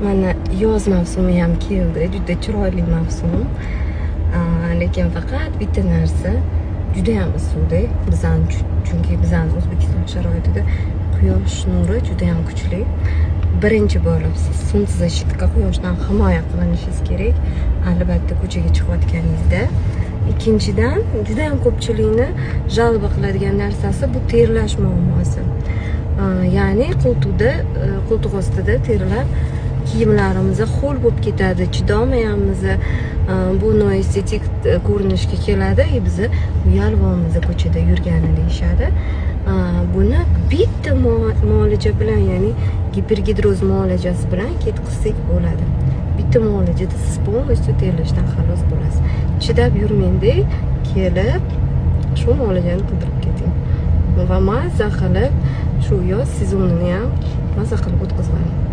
Mana yoz mavsumi ham keldi, juda chiroyli mavsum. Lekin faqat bitta narsa, judayam issiqda bizani, chunki bizani O'zbekiston sharoitida quyosh nuri judayam kuchli. Birinchi bo'lib siz солнцезащита, quyoshdan himoya qilinishingiz kerak albatta ko'chaga chiqayotganingizda. Ikkinchidan, judayam ko'pchilikni жалоба qiladigan narsasi bu terlash muammosi. Ya'ni qo'ltiqda, qo'ltiq ostida terlab, kiyimlarimiz ho'l bo'lib ketadi, chidolmayapmiz. Bu noestetik ko'rinishga keladi и bizni uyalyapmiz ko'chada yurgani deyishadi. Buni bitta muolaja bilan, ya'ni gipergidroz muolajasi bilan ketkazsak bo'ladi. Bitta muolajada siz полностью terlashdan xalos bo'lasiz. Chidab yurmangda, kelib shu muolajani qildirib keting va mazza qilib shu yoz sezonini ham mazza qilib o'tkazib oling.